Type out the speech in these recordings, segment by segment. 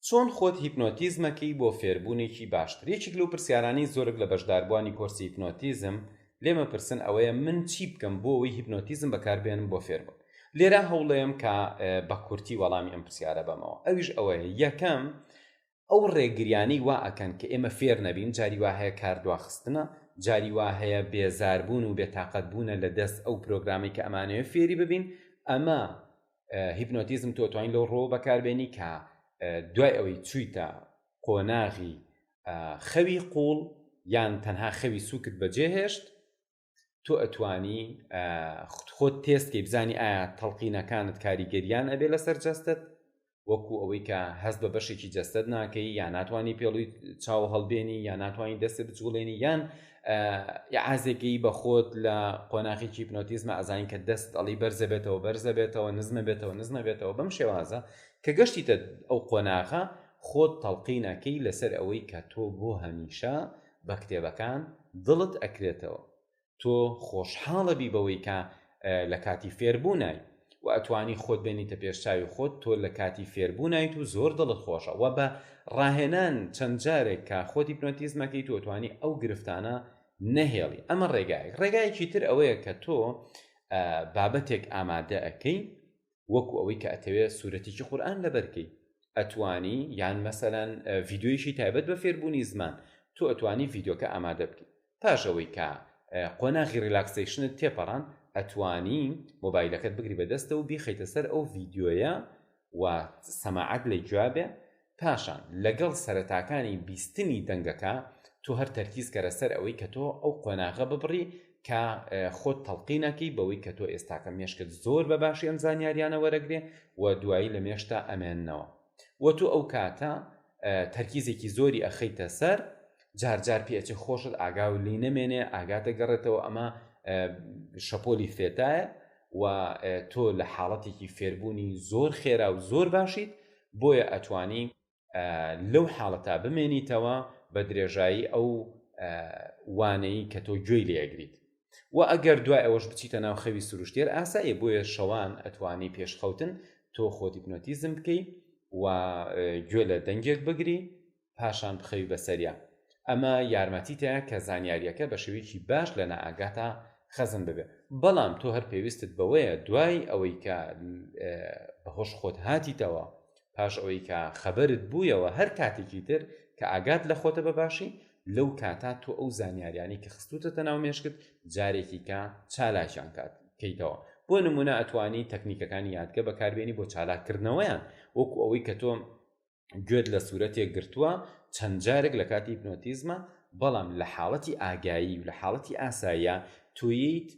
چۆن خۆت هیپنۆتیزمەکەی بۆ فێربوونێکی باشتر؟ یەکێک لەو پرسیارانەی زۆرێک لە بەشداربووانی کۆرسی هیپنۆتیزم لێم ئەپرسن ئەوەیە من چی بکەم بۆ ئەوەی هیپنۆتیزم بەکاربێنم بۆ فێربوون؟ لێرە هەوڵەیەم کە بە کورتی وەڵامی ئەم پرسیارە بەمەوە ئەویش ئەوەیە یەکەم ئەو ڕێگریانەی وا ئەکەن کە ئێمە فێر نەبین جاری وا هەیە کار دواخستنە جاری وا هەیە بێزاربوون و بێتاقەت بوونە لە دەست ئەو پرۆگرامەی کە ئەمانەوێ فێری ببین ئەمە هیپنۆتیزم تۆ توانین لەو ڕۆ بەکاربێنی کە دوای ئەوەی چوویتە قۆناغی خەوی قوڵ یان تەنها خەوی سوکت بەجێهێشت تۆ ئەتوانی خۆت تێستکەی بزانی ئایا تەڵقینەکانت کاریگەریان ئەبێ لەسەر جەستت وەکو ئەوەی کە هەست بە بەشێکی جەستەت ناکەی یا ناتوانانی پێڵوی چاو هەڵبێنی یا ناتوانانی دەستت بجوڵێنی یان ئازێکی بە خۆت لە قۆناغێکی هیپنۆتیزمە ئەزانین کە دەست ئەڵی بەرزە بێتەوە بەرزە بێتەوە نزمە بێتەوە نزمە بێتەوە بەم شێوازە کە گەشتیتە ئەو قۆناغە خۆت تەڵقینەکەی لەسەر ئەوەی کە تۆ بۆ هەمیشە بە کتێبەکان دڵت ئەکرێتەوە تۆ خۆشحاڵەبی بەوەی کە لە کاتی فێربوونای و ئەتوانی خۆت بێنیتە پێش چاوی خۆت تۆ لە کاتی فێربوونایت و زۆر دڵت خۆشە وە بە ڕاهێنان چەند جارێک کە خۆت هیپنۆتیزمەکەی تۆ توانی ئەو گرفتانە نەهێڵی ئەمە ڕێگایەک ڕێگایەکی تر ئەوەیە کە تۆ بابەتێک ئامادە ئەەکەی وەکو ئەوەی کە ئەتەوێ سورەتێکی قورئان لەبەرکەی ئەتوانی یان مەسەلەن ڤیدیۆیەکی تایبەت بە فێربوونی زمان تۆ ئەتوانی ڤیدیۆکە ئامادە بکەی پاش ئەوەی کە قۆناغی relaxation ت تێپەڕان ئەتوانی مۆبایلەکەت بگری بەدەستە و بیخەیتە سەر ئەو ڤیدیۆیە و سەماعەت لە گوێ بێ پاشان لەگەڵ سەرەتاکانی بیستنی دەنگەکە تۆ هەر تەرکیز کەرە سەر ئەوەی کە تۆ ئەو قۆناغە ببڕی کە خۆت تەڵقین ئەکەی بەوەی کە تۆ ئێستاکە مێشکت زۆر بە باشی ئەم زانیاریانە وەرەگرێ و دوایی لە مێشتا ئەمێننەوە و تۆ ئەو کاتە تەرکیزێکی زۆری ئەخەیتە سەر جار جار پێ ئەچێ خۆشت ئاگاو لی نەمێنێ ئاگاتە گەڕێتەوە ئەمە شەپۆلی ثێتایە و تۆ لە حاڵەتێکی فێربوونی زۆر خێرا و زۆر باشیت بۆیە ئەتوانی لەو حاڵەتا بمێنیتەوە بە درێژایی ئەو وانەی کە تۆ گوێی لێ ئەگریت و ئەگەر دوای ئەوەش بچیتە ناو خەوی سروشتێر ئاساییە بۆیە شەوان ئەتوانی پێش خەوتن تۆ خۆت هیپنۆتیزم بکەی و گوێ لە دەنگێک بگری پاشان بخەوی بەسەریا ئەمە یارمەتیتە کە زانیاریەکە بە شێوەیەکی باش لە نائاگاتا خەزن ببێ بەڵام تۆ هەر پێویستت بەوەیە دوای ئەوەی کە بەهۆش خۆت هاتیتەوە پاش ئەوەی کە خەبەرت بوویەوە هەر کاتێکی تر کە ئاگات لە خۆتە بە باشی لەو کاتا تۆ ئەو زانیاریانەی کە خستوتەتە ناو مێشکت جارێکی کە چالاکیان کات کەیتەوە بۆ نمونە ئەتوانی تەکنیکەکانی یادگە بەکاربێنی بۆ چالاککردنەوەیان وەکو ئەوەی کە تۆ گوێت لە سورەتێک گرتووە چەند جارێک لە کاتی هیپنۆتیزمە بەڵام لە حاڵەتی ئاگایی و لە حاڵەتی ئاساییە تۆیت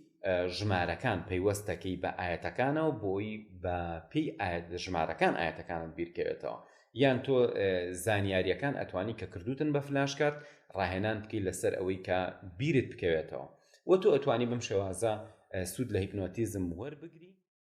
ژمارەکان پەیوەست دەکەی بە ئایەتەکانەوە بۆی بە پێی ئایەت ژمارەکان ئایەتەکانت بیرکەوێتەوە یان تۆ زانیاریەکان ئەتوانی کە کردوتن بە فلاش کارت ڕاهێنان بکەی لەسەر ئەوەی کە بیرت بکەوێتەوە وە تۆ ئەتوانی بەم شێوازە سوود لە هیپنۆتیزم وەربگری.